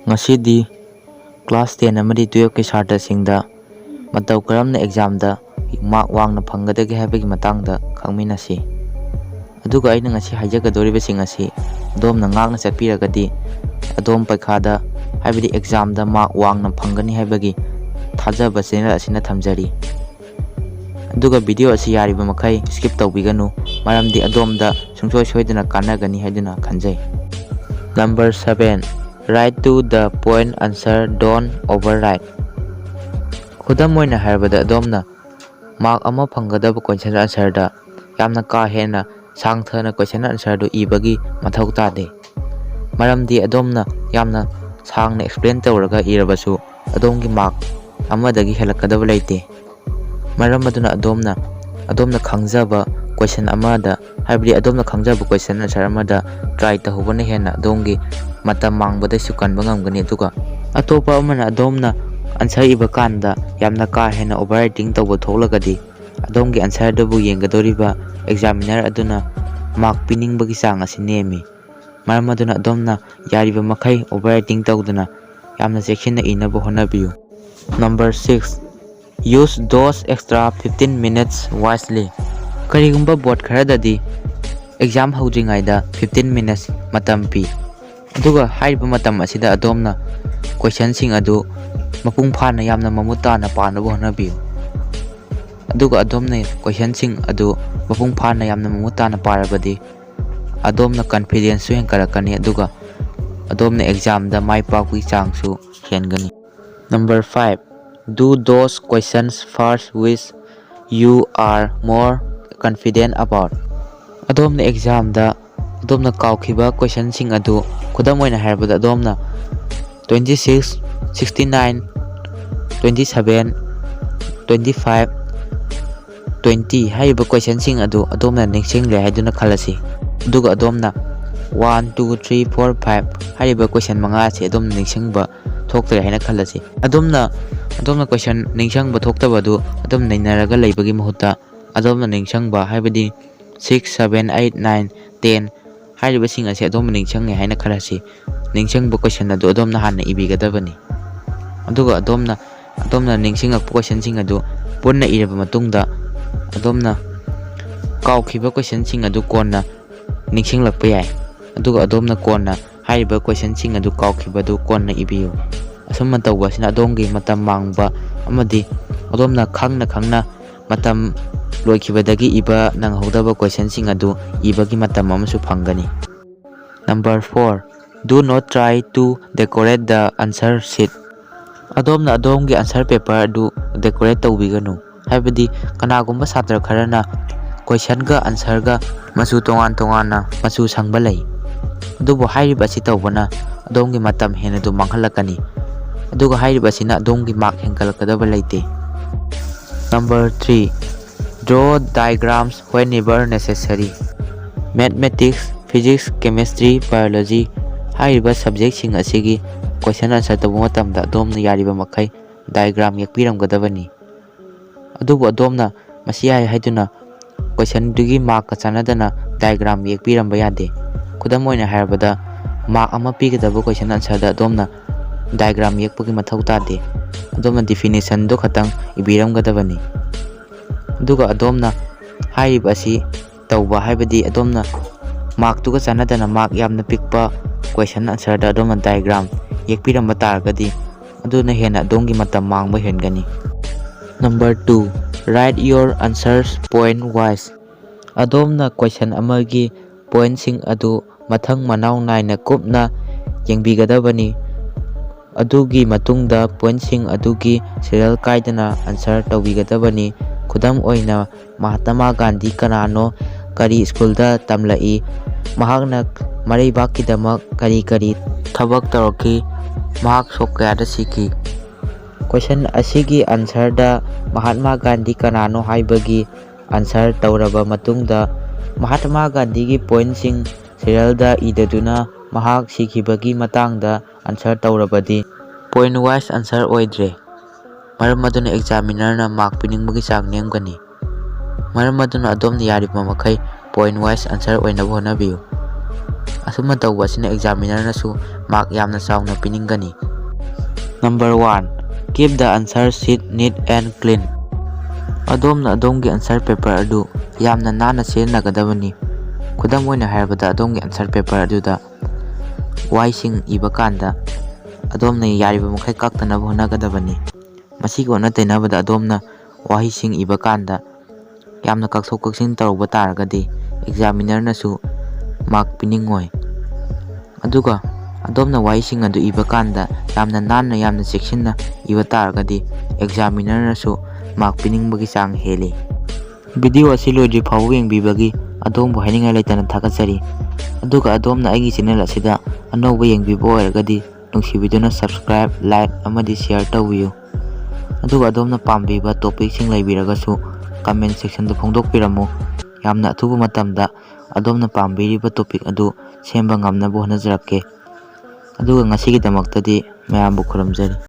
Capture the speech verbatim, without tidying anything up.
ꯉꯁꯤꯗꯤ class ten ꯑꯃꯗꯤ twelve ꯀꯤ ꯁꯥꯇ꯭ꯔꯁꯤꯡꯗ ꯃꯇꯧ ꯀꯔꯝꯅ exam ꯗ mark ꯋꯥꯡꯅ ꯐꯪꯒꯗꯒꯦ ꯍꯥꯏꯕꯒꯤ ꯃꯇꯥꯡꯗ ꯈꯪꯃꯤꯟꯅꯁꯤ꯫ ꯑꯗꯨꯒ ꯑꯩꯅ ꯉꯁꯤ ꯍꯥꯏꯖꯒꯗꯧꯔꯤꯕꯁꯤꯡ ꯑꯁꯤ ꯑꯗꯣꯝꯅ ꯉꯥꯛꯅ ꯆꯠꯄꯤꯔꯒꯗꯤ ꯑꯗꯣꯝ ꯄꯩꯈꯥꯗ, ꯍꯥꯏꯕꯗꯤ exam ꯗ mark ꯋꯥꯡꯅ ꯐꯪꯒꯅꯤ ꯍꯥꯏꯕꯒꯤ ꯊꯥꯖꯕ channel ꯑꯁꯤꯅ ꯊꯝꯖꯔꯤ꯫ ꯑꯗꯨꯒ video ꯑꯁꯤ ꯌꯥꯔꯤꯕ ꯃꯈꯩ skip ꯇꯧꯕꯤꯒꯅꯨ, ꯃꯔꯝꯗꯤ ꯑꯗꯣꯝꯗ ꯁꯨꯡꯁꯣꯏ ꯁꯣꯏꯗꯅ ꯀꯥꯟꯅꯒꯅꯤ ꯍꯥꯏꯗꯨꯅ ꯈꯟꯖꯩ꯫ Number seven, write to the point answer, don't overwrite. ꯈꯨꯗꯝ ꯑꯣꯏꯅ ꯍꯥꯏꯔꯕꯗ, ꯑꯗꯣꯝꯅ mark ꯑꯃ ꯐꯪꯒꯗꯕ question answer ꯗ ꯌꯥꯝꯅ ꯀꯥ ꯍꯦꯟꯅ ꯁꯥꯡꯊꯅ question answer ꯗꯨ ꯏꯕꯒꯤ ꯃꯊꯧ ꯇꯥꯗꯦ, ꯃꯔꯝꯗꯤ ꯑꯗꯣꯝꯅ ꯌꯥꯝꯅ ꯁꯥꯡꯅ explain ꯇꯧꯔꯒ ꯏꯔꯕꯁꯨ ꯑꯗꯣꯝꯒꯤ mark ꯑꯃꯗꯒꯤ ꯍꯦꯜꯂꯛꯀꯗꯕ ꯂꯩꯇꯦ꯫ ꯃꯔꯝ ꯑꯗꯨꯅ ꯑꯗꯣꯝꯅ, ꯑꯗꯣꯝꯅ ꯈꯪꯖꯕ question ꯑꯃꯗ, ꯍꯥꯏꯕꯗꯤ ꯑꯗꯣꯝꯅ ꯈꯪꯖꯕ question answer ꯑꯃꯗ try ꯇꯧꯍꯧꯕꯅ ꯍꯦꯟꯅ ꯑꯗꯣꯝꯒꯤ ꯃꯇꯝ ꯃꯥꯡꯕꯗꯩꯁꯨ ꯀꯟꯕ ꯉꯝꯒꯅꯤ꯫ ꯑꯗꯨꯒ ꯑꯇꯣꯞꯄ ꯑꯃꯅ ꯑꯗꯣꯝꯅ answer ꯏꯕ ꯀꯥꯟꯗ ꯌꯥꯝꯅ ꯀꯥ ꯍꯦꯟꯅ overwriting ꯇꯧꯕ ꯊꯣꯛꯂꯒꯗꯤ, ꯑꯗꯣꯝꯒꯤ answer ꯗꯨꯕꯨ ꯌꯦꯡꯒꯗꯧꯔꯤꯕ examiner ꯑꯗꯨꯅ mark ꯄꯤꯅꯤꯡꯕꯒꯤ ꯆꯥꯡ ꯑꯁꯤ ꯅꯦꯝꯃꯤ꯫ ꯃꯔꯝ ꯑꯗꯨꯅ ꯑꯗꯣꯝꯅ ꯌꯥꯔꯤꯕ ꯃꯈꯩ overwriting ꯇꯧꯗꯅ ꯌꯥꯝꯅ ꯆꯦꯛꯁꯤꯟꯅ ꯏꯅꯕ ꯍꯣꯠꯅꯕꯤꯌꯨ꯫ Number six, use those extra fifteen minutes wisely. ꯀꯔꯤꯒꯨꯝꯕ board ꯈꯔꯗꯗꯤ exam ꯍꯧꯗ꯭ꯔꯤꯉꯩꯗ fifteen minutes ꯃꯇꯝ ꯄꯤ, ꯑꯗꯨꯒ ꯍꯥꯏꯔꯤꯕ ꯃꯇꯝ ꯑꯁꯤꯗ ꯑꯗꯣꯝꯅ question ꯁꯤꯡ ꯑꯗꯨ ꯃꯄꯨꯡ ꯐꯥꯅ ꯌꯥꯝꯅ ꯃꯃꯨꯠ ꯇꯥꯅ ꯄꯥꯅꯕ ꯍꯣꯠꯅꯕꯤꯌꯨ꯫ ꯑꯗꯨꯒ ꯑꯗꯣꯝꯅ question ꯁꯤꯡ ꯑꯗꯨ ꯃꯄꯨꯡ ꯐꯥꯅ ꯌꯥꯝꯅ ꯃꯃꯨꯠ ꯇꯥꯅ ꯄꯥꯔꯕꯗꯤ ꯑꯗꯣꯝꯅ confidence ꯁꯨ ꯍꯦꯟꯒꯠꯂꯛꯀꯅꯤ, ꯑꯗꯨꯒ ꯑꯗꯣꯝꯅ exam ꯗ ꯃꯥꯏ ꯄꯥꯛꯄꯒꯤ ꯆꯥꯡꯁꯨ ꯍꯦꯟꯒꯅꯤ꯫ Number five, do those questions first which you are more confident about. ꯑꯗꯣꯝꯅ exam ꯗ ꯑꯗꯣꯝꯅ ꯀꯥꯎꯈꯤꯕ question ꯁꯤꯡ ꯑꯗꯨ, ꯈꯨꯗꯝ ꯑꯣꯏꯅ ꯍꯥꯏꯔꯕꯗ, ꯑꯗꯣꯝꯅ twenty six, sixty nine, twenty seven, twenty five, twenty ꯍꯥꯏꯔꯤꯕ question ꯁꯤꯡ ꯑꯗꯨ ꯑꯗꯣꯝꯅ ꯅꯤꯡꯁꯤꯡꯂꯦ ꯍꯥꯏꯗꯨꯅ ꯈꯜꯂꯁꯤ꯫ ꯑꯗꯨꯒ ꯑꯗꯣꯝꯅ one, two, three, four, five ꯍꯥꯏꯔꯤꯕ question ꯃꯉꯥ ꯑꯁꯤ ꯑꯗꯣꯝꯅ ꯅꯤꯡꯁꯤꯡꯕ ꯊꯣꯛꯇ꯭ꯔꯦ ꯍꯥꯏꯅ ꯈꯜꯂꯁꯤ꯫ ꯑꯗꯣꯝꯅ, ꯑꯗꯣꯝꯅ question ꯅꯤꯡꯁꯤꯡꯕ ꯊꯣꯛꯇꯕ ꯑꯗꯨ ꯑꯗꯨꯝ ꯅꯩꯅꯔꯒ ꯂꯩꯕꯒꯤ ꯃꯍꯨꯠꯇ, ꯑꯗꯣꯝꯅ ꯅꯤꯡꯁꯤꯡꯕ, ꯍꯥꯏꯕꯗꯤ six, seven, eight, nine, ten ꯍꯥꯏꯔꯤꯕꯁꯤꯡ ꯑꯁꯤ ꯑꯗꯣꯝꯅ ꯅꯤꯡꯁꯤꯡꯉꯦ ꯍꯥꯏꯅ ꯈꯜꯂꯁꯤ꯫ ꯅꯤꯡꯁꯤꯡꯕ ꯀꯣꯏꯁꯟ ꯑꯗꯨ ꯑꯗꯣꯝꯅ ꯍꯥꯟꯅ ꯏꯕꯤꯒꯗꯕꯅꯤ꯫ ꯑꯗꯨꯒ ꯑꯗꯣꯝꯅ, ꯑꯗꯣꯝꯅ ꯅꯤꯡꯁꯤꯡꯂꯛꯄ ꯀꯣꯏꯁꯟꯁꯤꯡ ꯑꯗꯨ ꯄꯨꯟꯅ ꯏꯔꯕ ꯃꯇꯨꯡꯗ, ꯑꯗꯣꯝꯅ ꯀꯥꯎꯈꯤꯕ ꯀꯣꯏꯁꯟꯁꯤꯡ ꯑꯗꯨ ꯀꯣꯟꯅ ꯅꯤꯡꯁꯤꯡꯂꯛꯄ ꯌꯥꯏ꯫ ꯑꯗꯨꯒ ꯑꯗꯣꯝꯅ ꯀꯣꯟꯅ ꯍꯥꯏꯔꯤꯕ ꯀꯣꯏꯁꯟꯁꯤꯡ ꯑꯗꯨ ꯀꯥꯎꯈꯤꯕꯗꯨ ꯀꯣꯟꯅ ꯏꯕꯤꯌꯨ꯫ ꯑꯁꯨꯝꯅ ꯇꯧꯕ ꯑꯁꯤꯅ ꯑꯗꯣꯝꯒꯤ ꯃꯇꯝ ꯃꯥꯡꯕ ꯑꯃꯗꯤ ꯑꯗꯣꯝꯅ ꯈꯪꯅ ꯈꯪꯅ ꯃꯇꯝ ꯂꯣꯏꯈꯤꯕꯗꯒꯤ ꯏꯕ ꯅꯪꯍꯧꯗꯕ ꯀꯣꯏꯁꯟꯁꯤꯡ ꯑꯗꯨ ꯏꯕꯒꯤ ꯃꯇꯝ ꯑꯃꯁꯨ ꯐꯪꯒꯅꯤ꯫ Number four, do not try to decorate the answer sheet. ꯑꯗꯣꯝꯅ ꯑꯗꯣꯝꯒꯤ answer paper ꯑꯗꯨ decorate ꯇꯧꯕꯤꯒꯅꯨ꯫ ꯍꯥꯏꯕꯗꯤ ꯀꯅꯥꯒꯨꯝꯕ ꯁꯥꯇ꯭ꯔ ꯈꯔꯅ ꯀꯣꯏꯁꯟꯒ ꯑꯟꯁꯔꯒ ꯃꯆꯨ ꯇꯣꯉꯥꯟ ꯇꯣꯉꯥꯟꯅ ꯃꯆꯨ ꯁꯪꯕ ꯂꯩ꯫ ꯑꯗꯨꯕꯨ ꯍꯥꯏꯔꯤꯕ ꯑꯁꯤ ꯇꯧꯕꯅ ꯑꯗꯣꯝꯒꯤ ꯃꯇꯝ ꯍꯦꯟꯅ ꯑꯗꯨ ꯃꯥꯡꯍꯜꯂꯛꯀꯅꯤ꯫ ꯑꯗꯨꯒ ꯍꯥꯏꯔꯤꯕ ꯑꯁꯤꯅ ꯑꯗꯣꯝꯒꯤ ꯃꯥꯔꯛ ꯍꯦꯟꯒꯠꯂꯛꯀꯗꯕ ꯂꯩꯇꯦ꯫ Number three, draw diagrams whenever necessary. Mathematics, Physics, Chemistry, Biology ꯍꯥꯏꯔꯤꯕ ꯁꯕꯖꯦꯛꯁꯤꯡ ꯑꯁꯤꯒꯤ ꯀꯣꯏꯁꯟ ꯑꯟꯁꯔ ꯇꯧꯕ ꯃꯇꯝꯗ ꯑꯗꯣꯝꯅ ꯌꯥꯔꯤꯕ ꯃꯈꯩ ꯗꯥꯏꯒ꯭ꯔꯥꯝ ꯌꯦꯛꯄꯤꯔꯝꯒꯗꯕꯅꯤ꯫ ꯑꯗꯨꯕꯨ ꯑꯗꯣꯝꯅ ꯃꯁꯤ ꯌꯥꯏ ꯍꯥꯏꯗꯨꯅ ꯀꯣꯏꯁꯟꯗꯨꯒꯤ ꯃꯥꯔꯛꯀ ꯆꯥꯟꯅꯗꯅ ꯗꯥꯏꯒ꯭ꯔꯥꯝ ꯌꯦꯛꯄꯤꯔꯝꯕ ꯌꯥꯗꯦ꯫ ꯈꯨꯗꯝ ꯑꯣꯏꯅ ꯍꯥꯏꯔꯕꯗ, ꯃꯥꯔꯛ ꯑꯃ ꯄꯤꯒꯗꯕ ꯀꯣꯏꯁꯟ ꯑꯟꯁꯔꯗ ꯑꯗꯣꯝꯅ ꯗꯥꯏꯒ꯭ꯔꯥꯝ ꯌꯦꯛꯄꯒꯤ ꯃꯊꯧ ꯇꯥꯗꯦ꯫ ꯑꯗꯣꯝꯅ ꯗꯤꯐꯤꯅꯤꯁꯟꯗꯣ ꯈꯛꯇꯪ ꯏꯕꯤꯔꯝꯒꯗꯕꯅꯤ꯫ ꯑꯗꯨꯒ ꯑꯗꯣꯝꯅ ꯍꯥꯏꯔꯤꯕ ꯑꯁꯤ ꯇꯧꯕ, ꯍꯥꯏꯕꯗꯤ ꯑꯗꯣꯝꯅ ꯃꯥꯔꯛꯇꯨꯒ ꯆꯥꯟꯅꯗꯅ ꯃꯥꯔꯛ ꯌꯥꯝꯅ ꯄꯤꯛꯄ ꯀꯣꯏꯁꯟ ꯑꯟꯁꯔꯗ ꯑꯗꯣꯝꯅ ꯗꯥꯏꯒ꯭ꯔꯥꯝ ꯌꯦꯛꯄꯤꯔꯝꯕ ꯇꯥꯔꯒꯗꯤ, ꯑꯗꯨꯅ ꯍꯦꯟꯅ ꯑꯗꯣꯝꯒꯤ ꯃꯇꯝ ꯃꯥꯡꯕ ꯍꯦꯟꯒꯅꯤ꯫ Number two, write your answers point wise. ꯑꯗꯣꯝꯅ ꯀꯣꯏꯁꯟ ꯑꯃꯒꯤ ꯄꯣꯏꯟꯠꯁꯤꯡ ꯑꯗꯨ ꯃꯊꯪ ꯃꯅꯥꯎ ꯅꯥꯏꯅ ꯀꯨꯞꯅ ꯌꯦꯡꯕꯤꯒꯗꯕꯅꯤ꯫ ꯑꯗꯨꯒꯤ ꯃꯇꯨꯡꯗ ꯄꯣꯏꯟꯠꯁꯤꯡ ꯑꯗꯨꯒꯤ ꯁꯤꯔꯤꯌꯦꯜ ꯀꯥꯏꯗꯅ ꯑꯟꯁꯔ ꯇꯧꯕꯤꯒꯗꯕꯅꯤ꯫ ꯈꯨꯗꯝ ꯑꯣꯏꯅ, ꯃꯍꯥꯇꯃꯥ ꯒꯥꯟꯙꯤ ꯀꯅꯥꯅꯣ? ꯀꯔꯤ ꯁ꯭ꯀꯨꯜꯗ ꯇꯝꯂꯛꯏ? ꯃꯍꯥꯛꯅ ꯃꯔꯩꯕꯥꯛꯀꯤꯗꯃꯛ ꯀꯔꯤ ꯀꯔꯤ ꯊꯕꯛ ꯇꯧꯔꯛꯈꯤ? ꯃꯍꯥꯛ ꯁꯣꯛ ꯀꯌꯥꯗ ꯁꯤꯈꯤ? ꯀꯣꯏꯁꯟ ꯑꯁꯤꯒꯤ ꯑꯟꯁꯔꯗ ꯃꯍꯥꯠꯃꯥ ꯒꯥꯟꯙꯤ ꯀꯅꯥꯅꯣ ꯍꯥꯏꯕꯒꯤ ꯑꯟꯁꯔ ꯇꯧꯔꯕ ꯃꯇꯨꯡꯗ, ꯃꯍꯥꯠꯃꯥ ꯒꯥꯟꯙꯤꯒꯤ ꯄꯣꯏꯟꯠꯁꯤꯡ ꯁꯤꯔꯤꯌꯦꯜꯗ ꯏꯗꯗꯨꯅ ꯃꯍꯥꯛ ꯁꯤꯈꯤꯕꯒꯤ ꯃꯇꯥꯡꯗ ꯑꯟꯁꯔ ꯇꯧꯔꯕꯗꯤ, ꯄꯣꯏꯟꯠ ꯋꯥꯏꯁ ꯑꯟꯁꯔ ꯑꯣꯏꯗ꯭ꯔꯦ꯫ ꯃꯔꯝ ꯑꯗꯨꯅ ꯑꯦꯛꯖꯥꯃꯤꯅꯔꯅ ꯃꯥꯔꯛ ꯄꯤꯅꯤꯡꯕꯒꯤ ꯆꯥꯡ ꯅꯦꯝꯒꯅꯤ꯫ ꯃꯔꯝ ꯑꯗꯨꯅ ꯑꯗꯣꯝꯅ ꯌꯥꯔꯤꯕ ꯃꯈꯩ ꯄꯣꯏꯟꯠ ꯋꯥꯏꯁ ꯑꯟꯁꯔ ꯑꯣꯏꯅꯕ ꯍꯣꯠꯅꯕꯤꯌꯨ꯫ ꯑꯁꯨꯝꯅ ꯇꯧꯕ ꯑꯁꯤꯅ examinerꯅꯁꯨ mark ꯌꯥꯝꯅ ꯆꯥꯎꯅ ꯄꯤꯅꯤꯡꯒꯅꯤ꯫ Number one, keep the answer sheet neat and clean. ꯑꯗꯣꯝꯅ ꯑꯗꯣꯝꯒꯤ answer paper ꯑꯗꯨ ꯌꯥꯝꯅ ꯅꯥꯟꯅ ꯁꯤꯖꯤꯟꯅꯒꯗꯕꯅꯤ꯫ ꯈꯨꯗꯝ ꯑꯣꯏꯅ ꯍꯥꯏꯔꯕꯗ, ꯑꯗꯣꯝꯒꯤ answer paper ꯑꯗꯨꯗ ꯋꯥꯍꯩꯁꯤꯡ ꯏꯕ ꯀꯥꯟꯗ ꯑꯗꯣꯝꯅ ꯌꯥꯔꯤꯕ ꯃꯈꯩ ꯀꯛꯇꯅꯕ ꯍꯣꯠꯅꯒꯗꯕꯅꯤ꯫ ꯃꯁꯤꯒꯤ ꯑꯣꯟꯅ ꯇꯩꯅꯕꯗ, ꯑꯗꯣꯝꯅ ꯋꯥꯍꯩꯁꯤꯡ ꯏꯕ ꯀꯥꯟꯗ ꯌꯥꯝꯅ ꯀꯛꯊꯣꯛ ꯀꯛꯁꯤꯟ ꯇꯧꯔꯨꯕ ꯇꯥꯔꯒꯗꯤ examinerꯅꯁꯨ mark ꯄꯤꯅꯤꯡꯉꯣꯏ꯫ ꯑꯗꯨꯒ ꯑꯗꯣꯝꯅ ꯋꯥꯍꯩꯁꯤꯡ ꯑꯗꯨ ꯏꯕ ꯀꯥꯟꯗ ꯌꯥꯝꯅ ꯅꯥꯟꯅ, ꯌꯥꯝꯅ ꯆꯦꯛꯁꯤꯟꯅ ꯏꯕ ꯇꯥꯔꯒꯗꯤ examinerꯅꯁꯨ mark ꯄꯤꯅꯤꯡꯕꯒꯤ ꯆꯥꯡ ꯍꯦꯜꯂꯤ꯫ Video ꯑꯁꯤ ꯂꯣꯏꯗ꯭ꯔꯤ ꯐꯥꯎꯕ ꯌꯦꯡꯕꯤꯕꯒꯤ ꯑꯗꯣꯝꯕꯨ ꯍꯥꯏꯅꯤꯡꯉꯥꯏ ꯂꯩꯇꯅ ꯊꯥꯒꯠꯆꯔꯤ꯫ ꯑꯗꯨꯒ ꯑꯗꯣꯝꯅ ꯑꯩꯒꯤ channel ꯑꯁꯤꯗ ꯑꯅꯧꯕ ꯌꯦꯡꯕꯤꯕ ꯑꯣꯏꯔꯒꯗꯤ ꯅꯨꯡꯁꯤꯕꯤꯗꯨꯅ subscribe, like ꯑꯃꯗꯤ share ꯇꯧꯕꯤꯌꯨ꯫ ꯑꯗꯨꯒ ꯑꯗꯣꯝꯅ ꯄꯥꯝꯕꯤꯕ topicꯁꯤꯡ ꯂꯩꯕꯤꯔꯒꯁꯨ comment sectionꯗ ꯐꯣꯡꯗꯣꯛꯄꯤꯔꯝꯃꯨ꯫ ꯌꯥꯝꯅ ꯑꯊꯨꯕ ꯃꯇꯝꯗ ꯑꯗꯣꯝꯅ ꯄꯥꯝꯕꯤꯔꯤꯕ topic ꯑꯗꯨ ꯁꯦꯝꯕ ꯉꯝꯅꯕ ꯍꯣꯠꯅꯖꯔꯛꯀꯦ꯫ ꯑꯗꯨꯒ ꯉꯁꯤꯒꯤꯗꯃꯛꯇꯗꯤ ꯃꯌꯥꯝꯕꯨ ꯈꯨꯔꯨꯝꯖꯔꯤ꯫